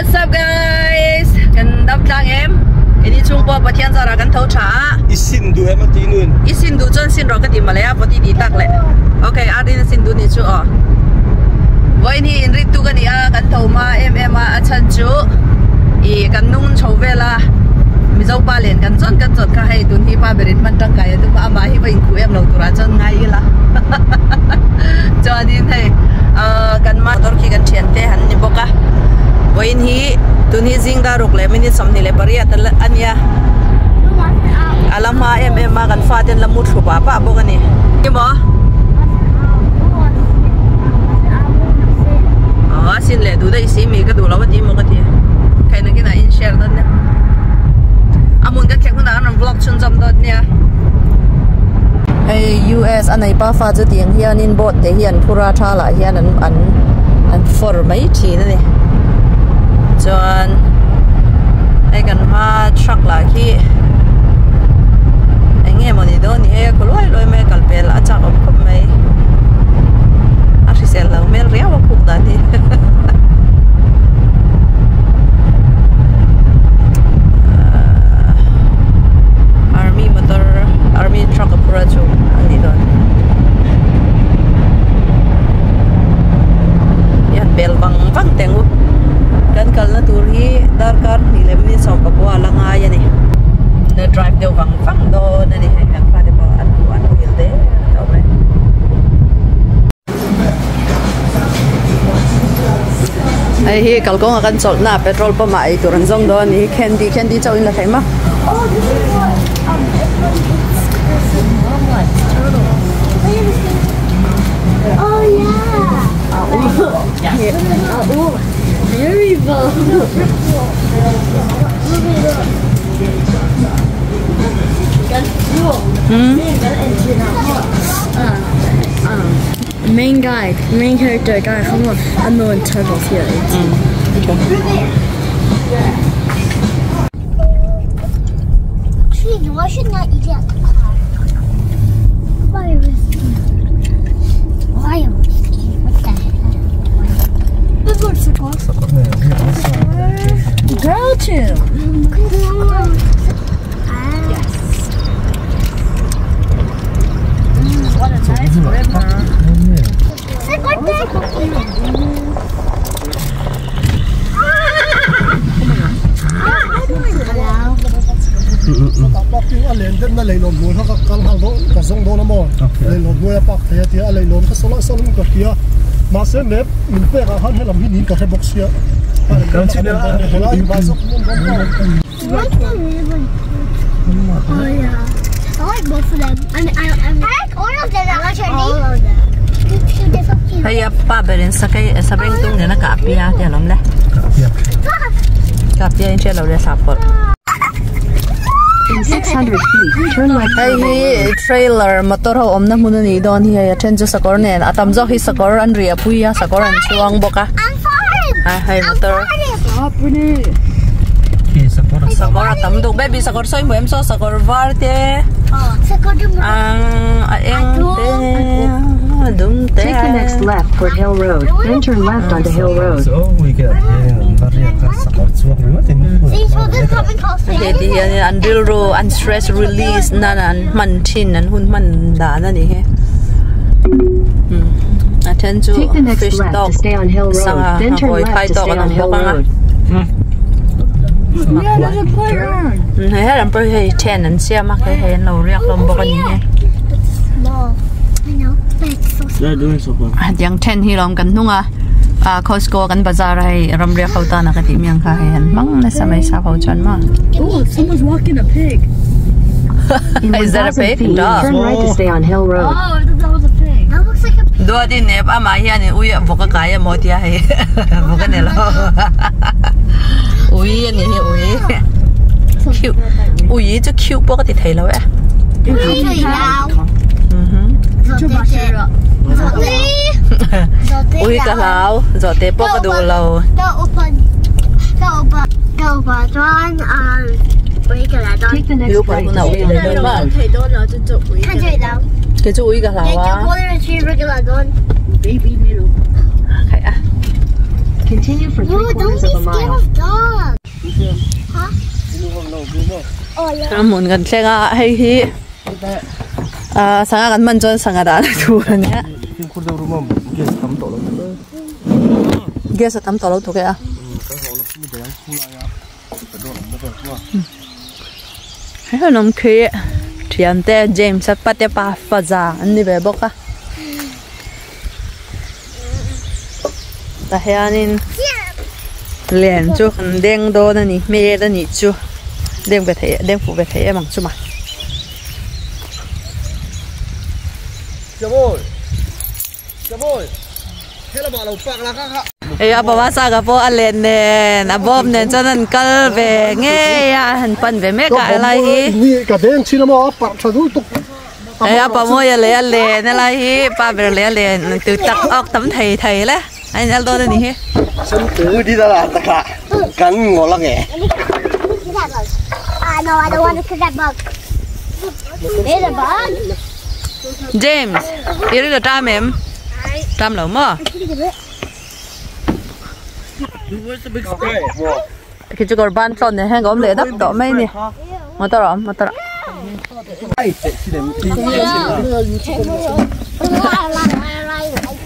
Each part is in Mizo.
What's up guys? Kan dam tlang em? Ini chung pawh Pathian zarah kan tho tha a. I sin duh em a ti nun. I sin duh chuan sin rawh ka ti malai a pawti ti tak le. Okay, Ardin a sin duh ni chu aw. Vawiin hi inrit tu ka ni a, kan tho hma em em a, a chhan chu i kan nung chho vel a. Mizo pa len kan zawn kan zawn kha hei tun hi pa berin hman tangkai a tum a, amah hi va inkhuh em lo turah chuan ngai ila. Chuanin hei kan motor khi kan thian te han ni bawk a vawiin hi tun hi zing dar ruk leh minute 28 a nia a la hma em em a kan fate an la mu thlu pah pah bawk a ni emaw a sin leh duh daih si mi ka duh lo a ti maw ka ti khaina kinah in share dawn nia a hmun ka thleng hunah an rawn vlog chhunzawm dawn nia. Hei US a nei pa fa chu tiang hianin boat te hi an phur a tha lah hian an an an fawr mai thin a ni chuan hei kan hma truck lah khi eng nge mawni dawn ni hei a khaw luai luai mai a kal pel a chak awm khawp mai a hrisel lo hmel riau a khuk dan hi. Army motor army truck a phur a chu a nih dawn hi han bel vang vang teh ang u kan kalna tur hi darkar hnih leh minute 19 a la ngai a ni la drive deuh vang vang dawn a ni hei kan fate pawh an hmuh an muhil der tawh mai. Hei hi kalkawnga kan chawlhna petrol pump ah eitur an zawng dawn a ni hi candy candy chauh in la thei maw. Main guy, main character guy, come on, I'm the one turtles here. Why should not eat at the car? Why Why What the heck? Girl too. What a nice river. Parking a len deuhna leilawn hnuai kha ka kal nghal dawn ka zawng dawn a maw leilawn hnuai a park thei a tia a leilawn kha sawlai sawlin ka hria mahse map min pek ah khan helam hi niin ka hre bawk sia helai hi zawk hian dawn ta. Hei a pa berin sakei sabeng tung nen a kah pia te alawm le kah pia in hriat lo le thla pawlh. Hei hi trailer motor ho awmna hmun a nih dawn hi hei a then chu sakawr nen a tam zawk hi sakawr an riah pui a sakawr an chuang bawk a hei motor. Sakawr a tam deuh baby sakawr sawi hmu em saw sakawr var te a eng te a dum te Take the next left toward Hill Road, then turn left onto Hill Road. Hei ti hian an rilru an stress release nan an hman thin an hun hman dan a ni hi a then chu Take the next fish left talk to stay on Hill Road, sangha then turn hawi left phai to tawk stay an on awm Hill bawk anga Road. Hei helam pawh hi hei then an siam a hei hei an lo riak hlawm bawk a ni e hetiang then hi lawm kan hnung a ah Costco kan bazar a hei ramriak ho tan a ka tih miang kha hei an hmang nasa mai sap ho chuan maw In Is that a 1,000 pig? feet, Dog. turn right to stay on Hill Road. Duat in nep amah hian in ui a vawk a kai a maw tia hei vawk a ni lo ui a ni hi ui cute ui chu cute pawh ka ti thei lo e ui ka hlau zawhte pawh ka duh lo. Take the next right to stay on Hill Road. Kei chu ui ka hlau a. Continue for No, three don't quarters be of a scared mile. of dogs. Huh? Oh, yeah. A hmun kan thleng a hei hi ah sangha kan man chuan sangha dah na tur a nia. Gas a tam tawh lo tuk e a. Hei han awm khi thiante James a pate pa faza an ni ve bawk a. Tah hianin len chu kan deng dawn a ni hmel a nih chu deng ve thei deng fuh ve thei em ang chu ma. Hei a bawma sanga pawh a len nen a bawm nen chuan an kal ve ngei a an pan ve mek a helai hi. Hei a pamawia leh a len a lai hi pa ber leh a len tu tak awk tam thei thei le a in el dawn a nih hi. James i rilru tam em? Tam lo maw? Khi chu kawr ban tlawn nen hian ka awm leh dap tawh mai a ni. Motor a awm motor a.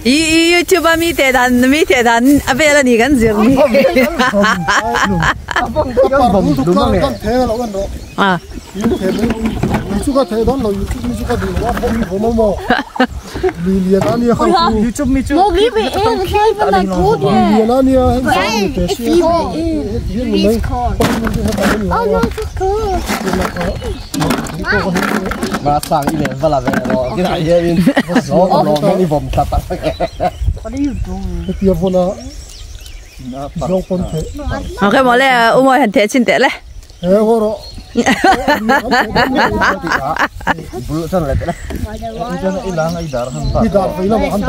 I i youtube a mi teh dan mi teh dan a vel a ni kan zir ni. A. Ok mawle u mawi han theh chin teh le.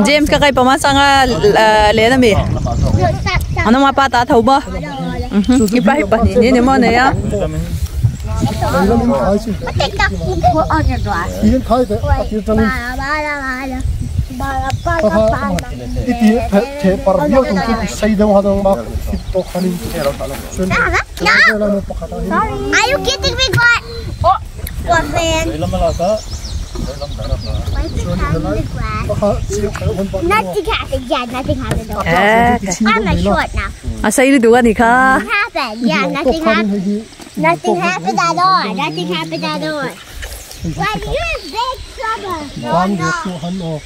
James ka kai pama sanga len ami anama pa ta tho ba i pa hi pa ni ni mo nei a Are you kidding me, what? What man? Nothing happened. Yeah, nothing happened. I'm a short now. A sei lutuk a ni kha. Happened. Yeah, nothing happened. Nothing happened at all. Nothing happened at all. Well, you're in big trouble. No, no.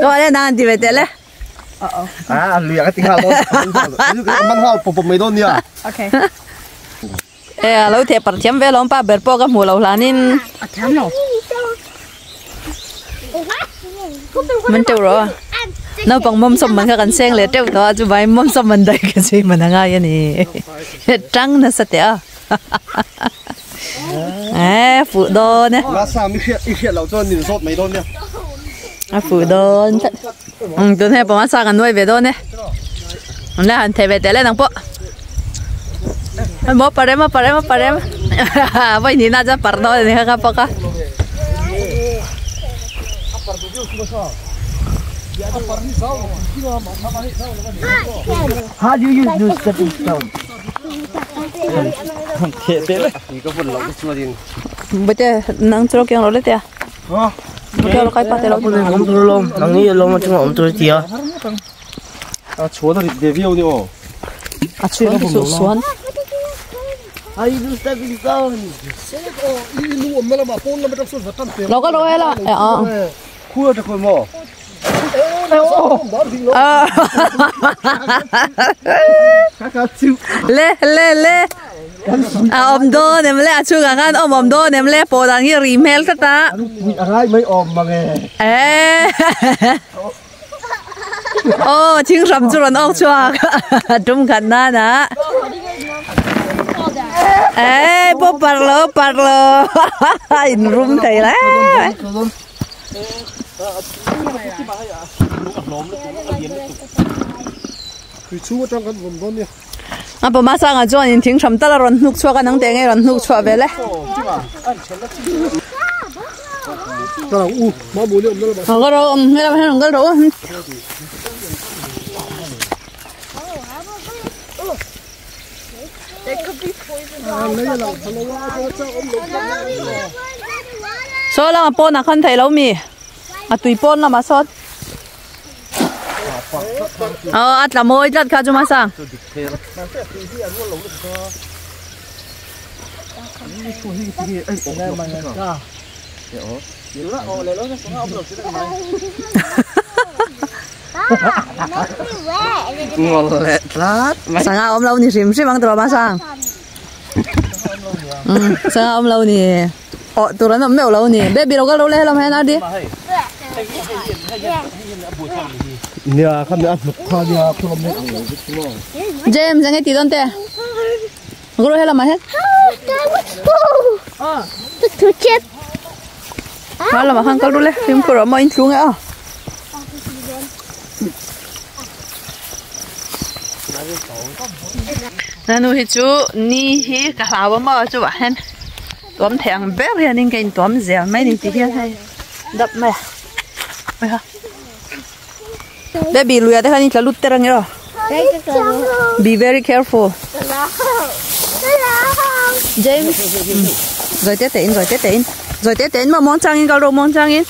Có lẽ nàng đi về tết lẽ. Ê, lâu thiệt bật chém về lắm ba bẹt po cái mùa lâu là nên mình trâu rồi. Nó bằng mâm sâm mình cái sen lệ trâu đó chú bay mâm sâm mình đây cái gì mình ngay này trắng nó sẽ tệ. Ê, phụ đô nè. À, phụ đô. Ừ, tôi thấy bọn sao gần nuôi về đô nè. Mình lại hành thể về tệ lên thằng bộ. Mo parem parem parem. Vậy thì na ra par đó thì các bác. How do you use new stepping stone? Bây giờ nắng cho cái nó đấy à? Cái nó cái bắt đầu. Nắng như lông mà chúng ông tôi tiệt. À, chúa nó để view đi ô. À, chúa nó xuống xuống. How you do stepping stone? Nó có lỗi là, ờ. Khui được rồi mà. Lê lê lê. À om đô nem lê à chú cả gan om om đô nem lê po đang hi email ta ta. Ê. Ô, chính rầm chú lần ốc chuộc. Trung khẩn na nè. Ê, po parlo parlo. In room thầy đấy. Tui chhung atang kan vawm dawn nia. A pawma sanga chuan in thing hram tal a rawn hnuk chhuak a nang te nge rawn hnuk chhuah vel e. Ka lo u mamuli awm na lamah. Ka ro awm he lamah hian rawn kal rawh u. Saw lama pawnah khan theih lo mi a tui pawn lamah sawn. Aw a tla mawi tlat kha chu hmasa. Sanga awm lo ni hrim hrim ang tawh hmasa. Sanga awm lo ni. Aw tur an awm meuh lo ni. Baby lo kal ro le helom hian a di. Nia kha mi a hnuk kha nia khulom nen ang lo vek chu maw. James enge ti dawn te. Guru helom ah hian. Helom ah khan kal ru le fimkhur awm maw in thlung e aw. Nanu hi chu ni hi ka hlau a maw chuvah hian tuam thei ang ber hianin ka intuam zel mai ni ti hian hei dap mai a awiha baby luia te khan in tla lut ter ang e aw be very careful James zawi te te in zawi te te in zawi te te in maw muang changin kal rawh muang changin.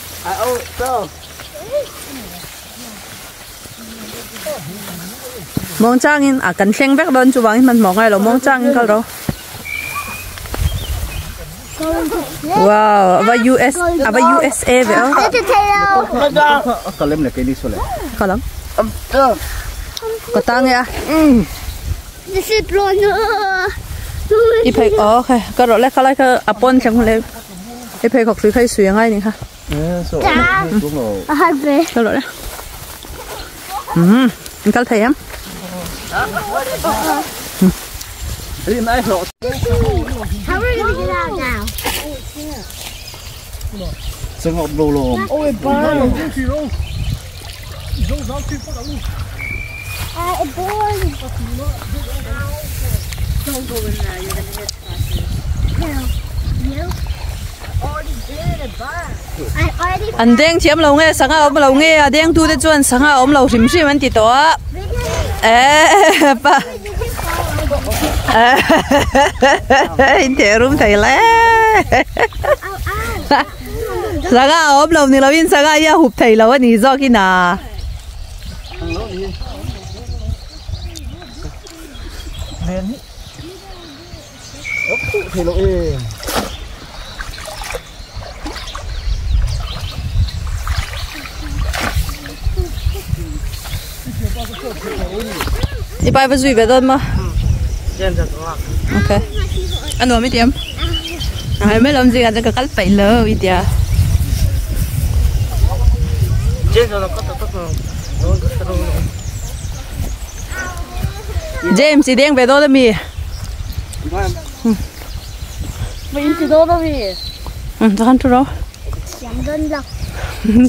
Muang changin a kan thleng vek dawn chuvangin hmanhmawh ngai lo muang changin kal rawh. Wow, ava US ava USA ve aw. Kalem le keini saw le. Kalam. Ka tang e a. I phei okay ka rawh le khalai kha a pawn thleng le i pheikhawk hrui kha i sui angai ni kha. Kal thei em? How are we gonna get out now? Oh, it burns. It burns. Don't go in there, you're gonna get scratches. No. You? Already did, it burned. I already An deng thiam lo nge sangha awm lo nge a deng tu te chuan sangha awm lo hrim hrim an ti tawh a eh pa in theh rum thei hle sangha awm lo ni lovin sangha hi a hup thei lo a ni zawk in a. I pai va zui ve dawn maw? Okay. A nuam i tiam. Ai mai lam zingah chuan ka kal paih lo i tia. James i deng ve dawn ami? Mà in từ đâu đâu vậy? Ừ, cho khăn chú đâu. Chém đơn lọc.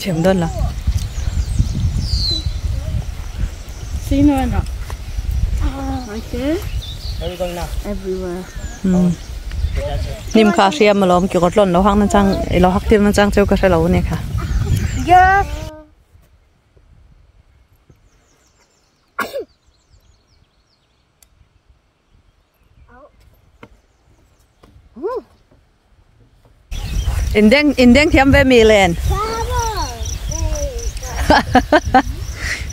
Chém đơn lọc. See no not. Like this? Where are we going now? Everywhere. Nim kha hriam alawm ki kawt lawn lo hak na chang i lo hak tir na chang cheu ka hre lo ania kha. Yeah. Indeng indeng thiam ve mi len.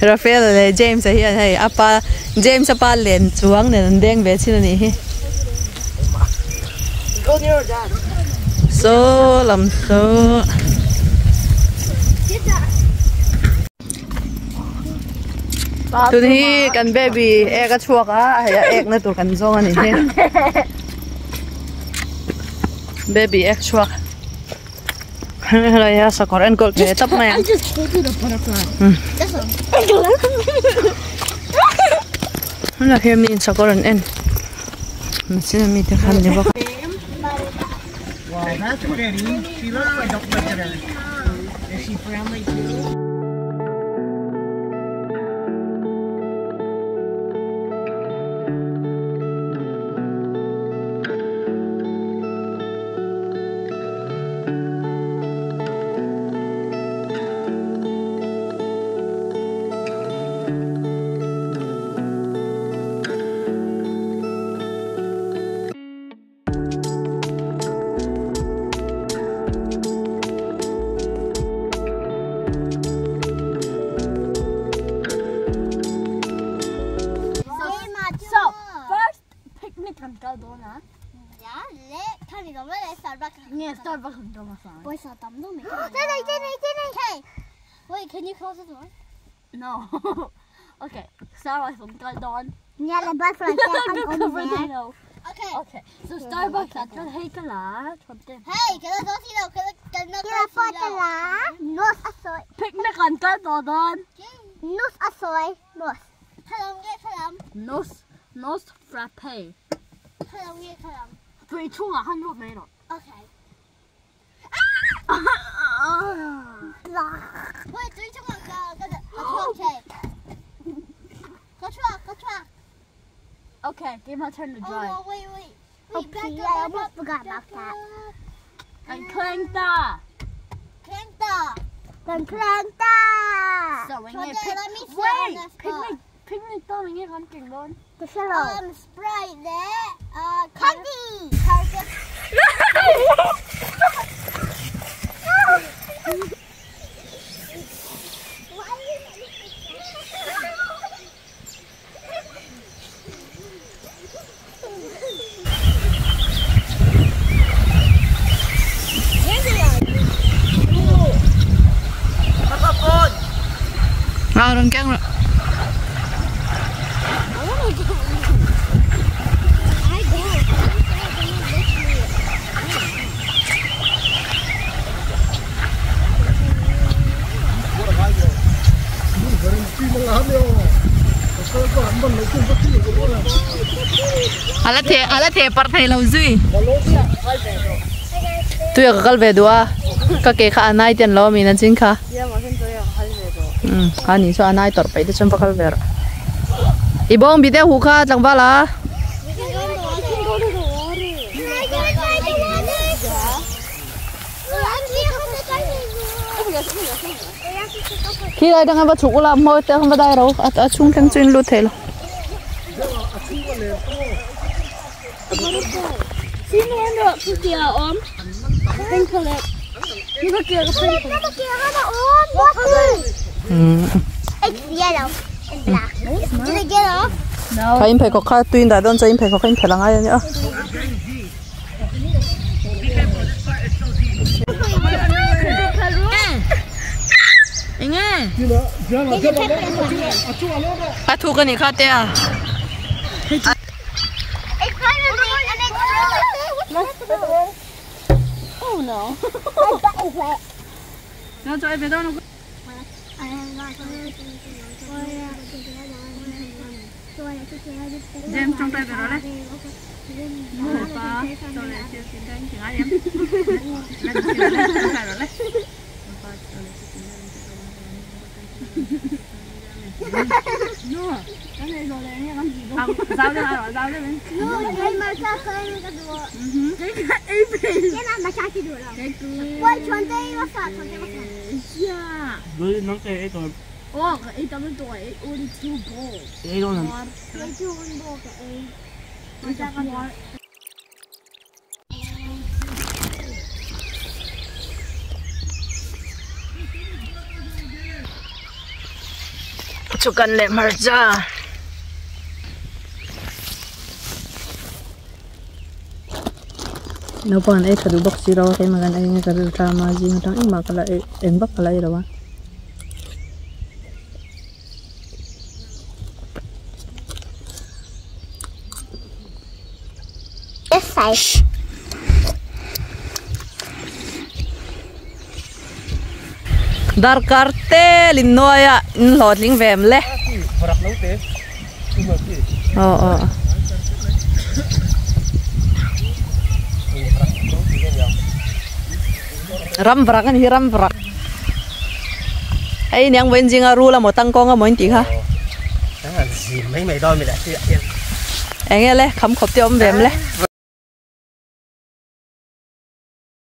Rafael leh James a hian hei a pa James a pa len chuang nen an deng ve chin a nih hi. Saw lam saw. Tun hi kan baby ek a chhuak a hei a ek na tur kan zawng a ni hi baby ek chhuak helai a sakawr enkawl ve tawp mai ang helai hian mi in sakawr an en mahse mi te khan ni bawk a. kal dawn a. Ya, le, kan i dom le Starbucks. Nge Starbucks kan dom a. Poisa tam do me. Okay. Wait, can you close the door? No. Okay, Starbucks kan kal dawn. Yeah, the butterfly there. Okay. Okay. So Starbucks at the hey kala. Hey, can I go see the can I go see Picnic on kal dawn. Nos asoy, nos. Hello, hello. Nos nos frappe. Hello, hello. 3 2 100 meter. Okay. Wait, 3 2 1 go go okay. Go truck, go truck. Okay, give my turn to drive. Oh, wait, wait. Wait, back up, I almost forgot about that. And Klangta. Klangta. Then Klangta. So we need wait, picnic, picnic down and get hunting down. The pillow. Sprite there. Candy. Rong kang I wanna go. I go. Ala the par thei lo zui. Tu ya kal ve dua. Ka ke kha anai ten lo mi na chin kha. Ani so anai tor pai te chum pakal ver. Ibong bi de hu kha tlangba la. Khi lai đang ba chuk la mo te không ba dai ro a chung thleng chuin lu thei lo. It's yellow and black. Did it get off? No. Kain phei ko kha tuin da don chain phei ko khain phelang ai ania. A thu ka ni kha te a. It's finally and it's Oh no. My butt is wet. No cho ai về đâu nó. James trong tay về rồi đấy. Ba, cho lên siêu xin thanh thì ai em. Lên siêu lên trong rồi đấy. Ba, cho lên siêu xin No, cái này rồi này làm gì đâu. Giao cho ai rồi, giao cho mình. No, cái mà sao cái cái đồ. Cái cái nào mà sao cái đồ đâu. Wait, chuẩn đây what's up? Chuẩn đây what's up? Yeah. Rồi nó cái ấy rồi. Oh, cái tao mới only 2 bowls. Ấy đâu nè. Cái 2 bowl cái ấy. Chukan le marja. No pan ei thadu bak si ro ke magan ei ka ru ta ma ji ma tang ma kala eng bak kala ei rawa. This side. Dar karte lin noya in lot ling vem le. Oh oh. Ram vrak an hi ram vrak. Ai niang wen jinga ru la mo tang kong a moin ti kha. Mấy mày đôi mày đã chuyện. Enge le kham khop te om vem le.